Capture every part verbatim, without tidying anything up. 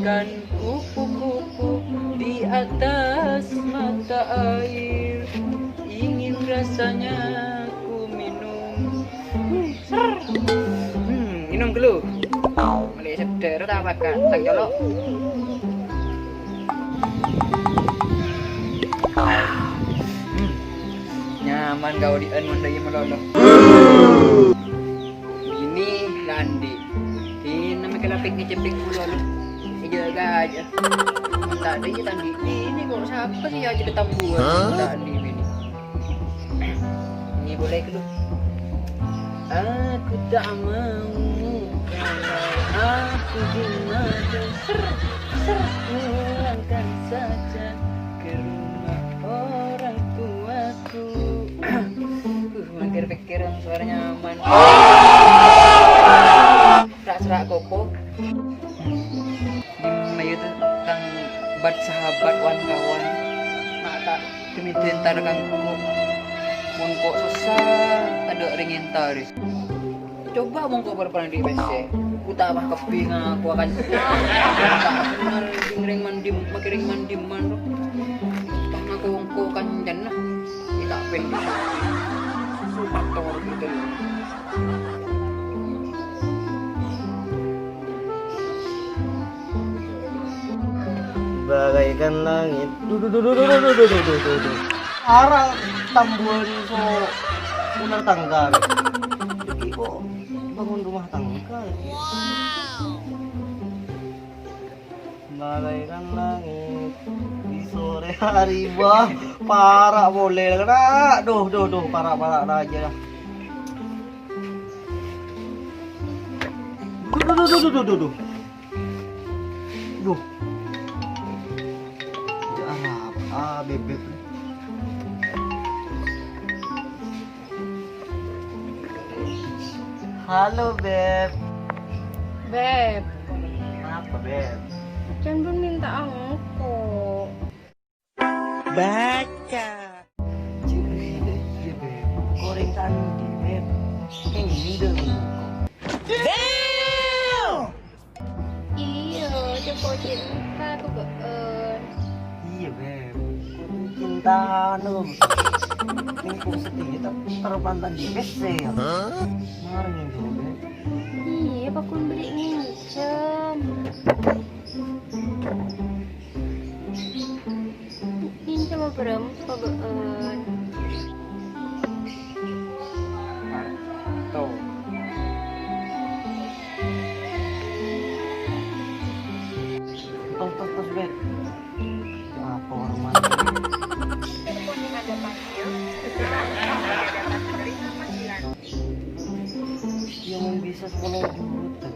Dan kupu-kupu di atas mata air, ingin rasanya ku minum. Hmm, minum dulu. Mele seder ta apa, Kak? Tang colok. Hmm. Nyaman kau di anu, ndak iya melolo. Ini landi. Ini namanya kena pik ngecek pik dulu, anu. Iya, aja. Tadi, tadi. Ini kok siapa sih yang aja ketambuhan? Hah? Tadi ini. Ini boleh dulu. Aku tak mau kalau aku dimadu. Ser, ser, pulangkan saja ke rumah orang tuaku. Uh, mampir pikiran suaranya aman. Serak-serak kopo. Dimma yâ tentang bad sahabat wan kawan. Mata demi dentar kanggo mon kok susah, tadâ' rèng entar. Coba mon kok bâr-bârâng di' pèssè. Ku ta' pas kebbhi ngakowa kancana. Ta' bener, ding rèng mandim, makè rèng mandiman, ro. Pas ngakowa engko' kancana. Ita' pen. Supator gitu. Bagaikan langit. Duh, duh, duh, duh. Ara tambuhan so ular tangga. Iki kok bangun rumah tangga iki? Bagaikan langit di sore hari. Wah, para' polè, kena. Duh, duh, duh, para', para' aja dah. Duh, duh, duh, duh, duh, duh, duh. Duh. Jangan apa, bebek. Halo, Beb. Beb. Apa, Beb? Can pun minta angko. Baca. Ciri, iya, Beb. Koreng tadi, Beb. Yang ini dong. Damn! Iya, coba cinta tuh, Beb. Iya, Beb. Cinta, no. Ini kok sedikit terpantan di pèssè, ya. Hah? Marah gitu, Beb. Iya, pakon beli nginjem. Nginjem apa, Rem? Pabaan. Tuh. Tos, tos, tos, Beb. Apa hormat? Telepon yang Anda panggil sedang tidak dapat menerima panggilan. Yang bisa sepuluh juta.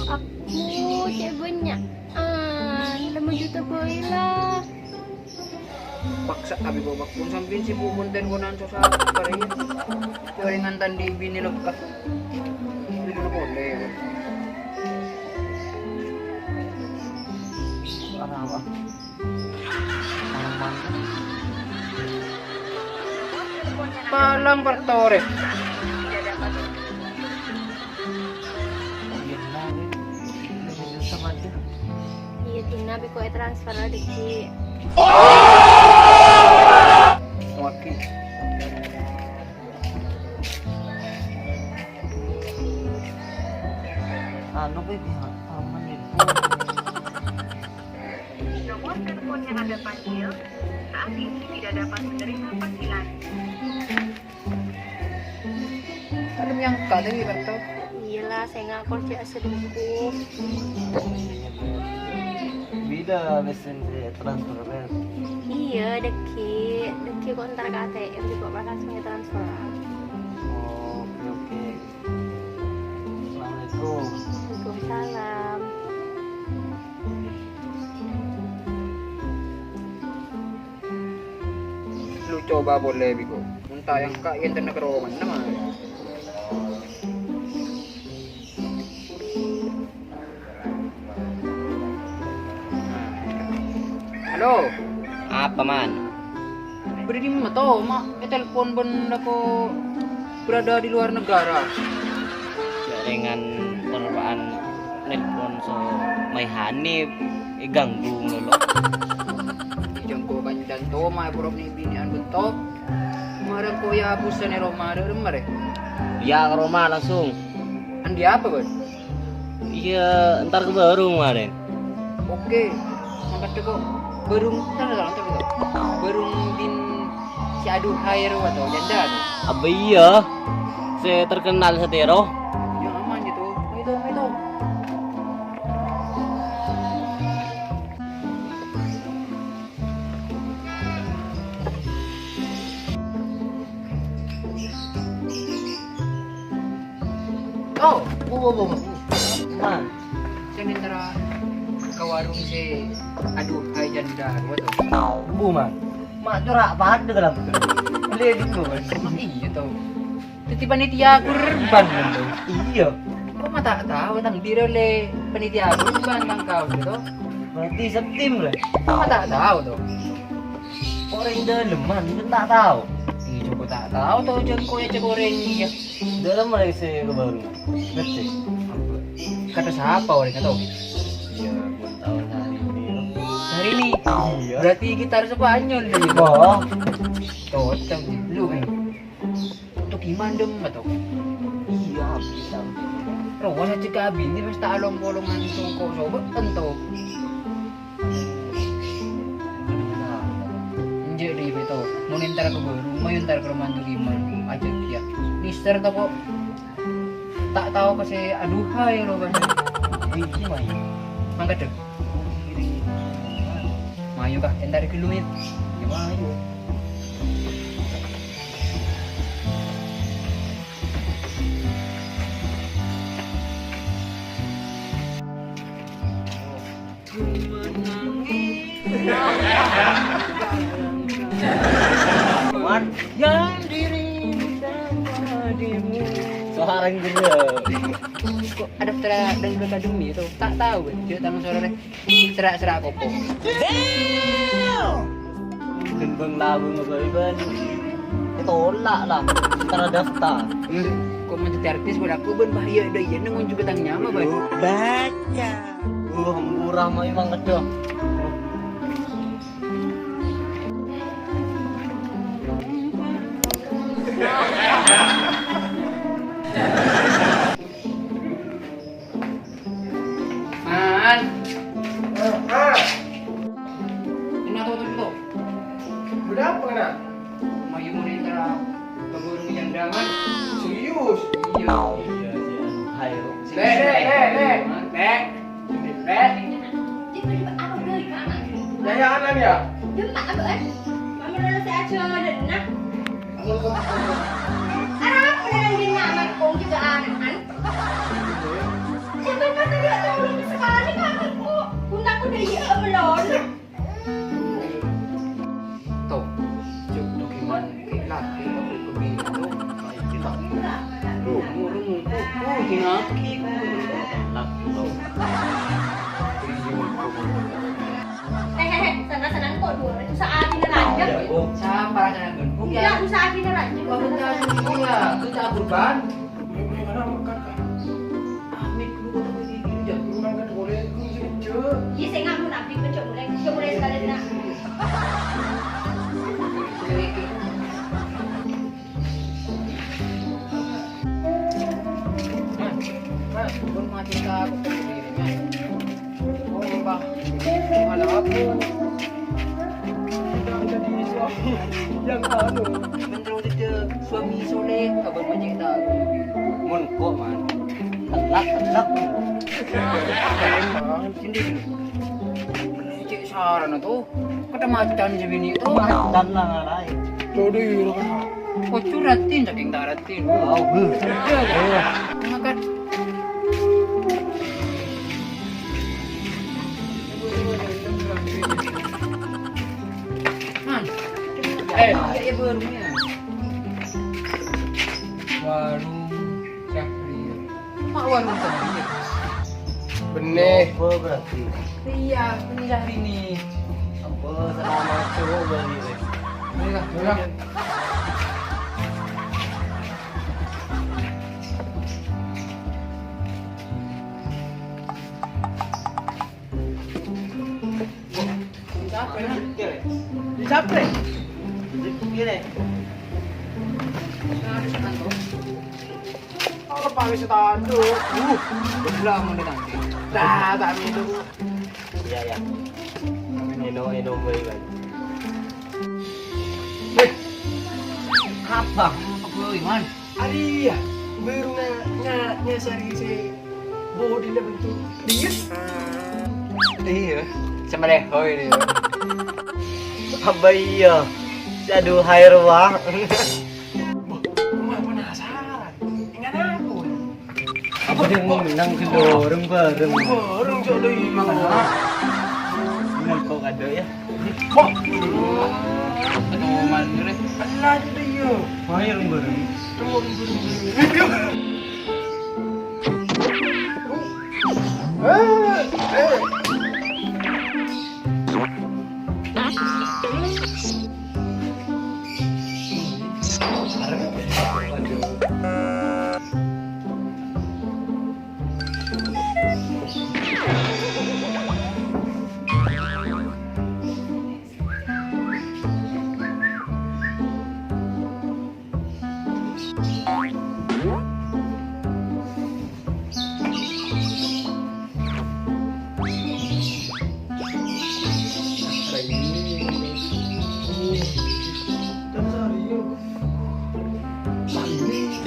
Aku cek banyak. Ah, lima juta boleh lah. Paksa abi gobak pun sampeyan sibuk konten konan susah apa ya. Gorengan tadi bini lekah. Ini dulu boleh. Arapa? Palang pertore. Iya, Dina, beko e transfer aja, Ki. Oke. Anu, Beb, ya, aman itu. Nomor telepon yang Anda panggil saat ini tidak dapat menerima panggilan. Ada yang angkat lagi, Bang, tau? Iyalah, saya nggak kerja selingkuh. Bida mesin transfer, Beb. Iya, Deki. Deki kok ntar ke A T M juga pas langsung transfer. Oh, oke, oke. Assalamualaikum. Waalaikumsalam. Lu coba boleh, Biko. Mun ta' èangka' yen tenne' ka roma, nama? Halo. Apa, Man? Bâdâ dimma, To? Ma' ètelpon bân lako berada di luar negara. Jaringan terpaan Nelpon so Mai Hanif, èganggu ngono lo. Èganggu kancan to, ma' pura binè'an bhunto. Marè ko' ya busen è roma, rè, marè. Ya, ke roma langsung. Andi' apa, Bos? Iyâ, entar ke bârung, marèn. Oke, mangkadhâ ko' bârung, entar, entar, entar, entar. Bârung bin si Aduhai rowa to, janda to. Abâ iyâ, sè terkenal satèro. Ya, aman gitu. Ayo to, ayo to. Oh, bu, bu, bu, bu. Man, sè nèntara ka warung sè, aduh, hai janda, waduh. Bu, man. Ma' cora' padâ ka lambâ'. Lè' dulu, man. Emang iyâ, to. Dhâddhi panitia kurban, man, to. Iyâ. Ko' ma' ta' tao, tang dira lè' panitia kurban, tang kau, to. Berarti sè tim, rè? Ko' ma' ta' tao, to. Orèng dâlem, man, ta' tao. Iyâ, jhâ' ko' ta' tao, to, jhâ' ko' ya cè' orèng, iyâ. Dâlem orèng sè ke bârung. Ngerti? Kata sapa orèng atau? Iyâ, ghun tao Syahrini. Syahrini? Iyâ. Berarti gitar Spanyol dong. Oh. Cocok, lu kan. Untuk gimana dong, atau? Iyâ, bisa. Rowa saja ke abinè, pas ta' along-polongan songko' sobe'en to. Enjâ' dhi, Beto. Mon entar ka bârung, mayu entar ka roma Antu Giman. Ajâk iyâ. Mister tako' ta' tao ka sè aduhai lo, Bang. Iki, mayu. Mangkat, Dek. Mayu, Kak. Entar ka lu, Mit. Ya, mayu. Wan, yang dirimu. Soareng gila. Kok ada putra dan berkadung nih tuh? Tak tahu, kan? Dia tangan suara deh. Serak-serak koko. Damn! Gendong lagu ngebai ban. Ditolak lah. Secara daftar. Hmm, kok mau jadi artis, buat aku ban bahaya dah, iya, nunggu juga tang nyama, ban. Baca. Uh, murah mah emang ngedok. Man. Ah. Ini tuh, tuh, tuh. Berapa kena? Mayu mau minta keburu janda, Man. Serius? Iya. Iya, iya. Hai, Ro. Nek, nek, nek, nek. Nek. Nek. Yaya anan ya? Demak, Abah, eh. Mama lulus aja, nah. Arapa nang dina amarkong juga anak-anak? Siapa yang kata dia tolong sekali, Kak? Kok punta kuda iya melon? Toh, cuk, gimana? Laki aku kebintu. Kita. Lu, murung, oh, oh, dinaki, oh, enak, toh. Eh, eh, eh, sana-sana kok dua, itu saat ini raja. Oh, siapa sana, Bun? Iya, itu saat ini raja. Wah, bentar, iya, itu tak kurban. Amit, lu kok tak begini, ya? Lu kan boleh, lu sini, Cuk. Iya, saya nggak mau nabi, Cuk, mulai, Cuk, mulai sekali, nak. Mas, Mas, pun mati tak aku sendiri, Mas. Oh, Mbah. Malah aku. Sudah jadi suami yang anu. Bener, udah suami soleh, kabar banyak tak? Mon kok, Man. Telak, telak. Sendiri. Cek sarana tuh. Kata macan si bini tuh. Macan lah ngarai. Tuh, di, kocuratin, saking taratin. Oh, bu. Iya, kan? Man. Eh, iya, iya, barunya. Warung Syahrini. Mak warung Syahrini. Benih. Apa berarti? Iya, benih Syahrini. Apa selamat cowok balik, Rek? Iya, iya. Apa ya? Siapa? Gini. Apa pakai sepatu? Uh, belah mau nanti. Dah, tak minum. Iya, ya. Minum, minum, boleh, Bang. Eh, apa? Apa, Boy, man? Arèya, bârung nga-, nga-, nyasarè sè bodhina bentuk lies. Iyâ, sè malèhoi rèya. Abâ iyâ, sè aduhai rowa. Bâh, coma penasaran. Èngghi apa? Apa dia ngundang ke bareng-bareng? Bareng, Cok, doi. Mana? Bener kok ada ya? Wah. Aduh, man, ini. Allah, itu dia. Wah, ya, bareng. Tuh, bareng, bareng. Eh, eh.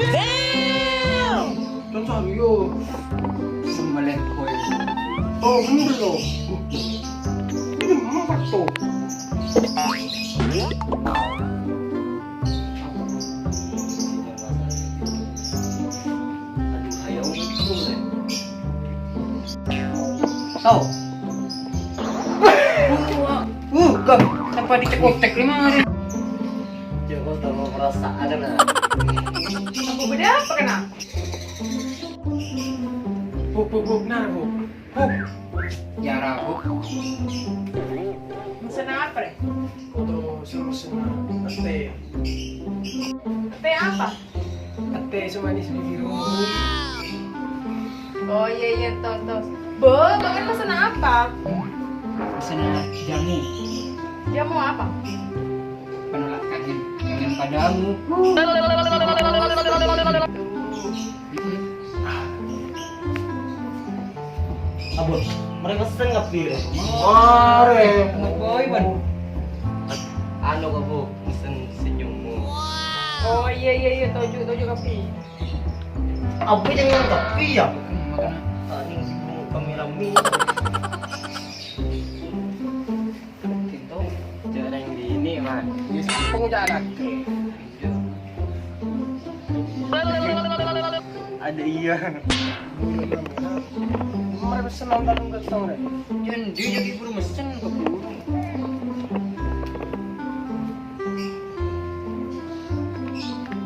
Damn! Kan serius. Sembelih kowe. Oh, bener loh. Ini empat tuh. Aduh, ayo, untung deh. Tau. Uh, kok sampai dicekotek lima hari. Coba tau perasaan, nah. Apa beda apa kena? Buk, buk, buk, nah, buk. Buk. Yara, buk. Mesen apa, Re? Foto sama-sama. Ate. Ate apa? Ate semanis bibirmu. Oh, iya, iya, tos, tos. Bo, makan pesan apa? Pesan jamu. Jamu apa? Penolak kangen, kangen padamu. Abon, mari mesen kopi, Re. Mari. Ngopi, Bang. Anu, Kak, Bu, mesen senyummu. Oh, iya, iya, iya, toju, toju kopi. Apa jangan kopi ya? Hmm, makanya. Tadi kami rame. Pintu jarang di ini, Man. Yes, aku jalan. Ada iya. Mereka senang dalam kantong deh. Jangan dia jadi guru mesen ke guru.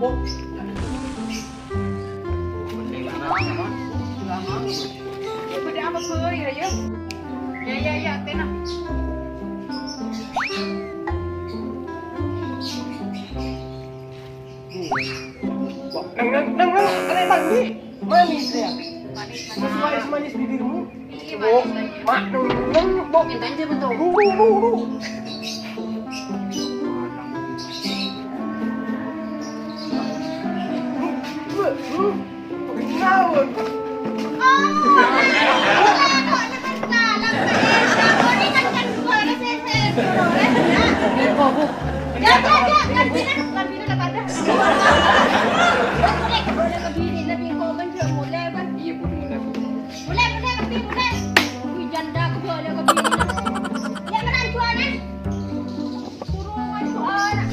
Oh, ada. Bâdâ apa, Boy? Ayo. Ya, ya, ya, Athena. Neng, neng, neng, neng, neng, neng, manis ya. Manis, manis. Sesuai semanis bibirmu. Iya, manis lagi. Mak, neng, neng, neng, Boy. Minta aja, betul. Bu, bu, bu, bu. Iya, Bu, mulai, Bu. Mulai, mulai, lebih mulai. Wih, janda aku boleh ke bini. Ya, menang jualan. Suruh masuk anak.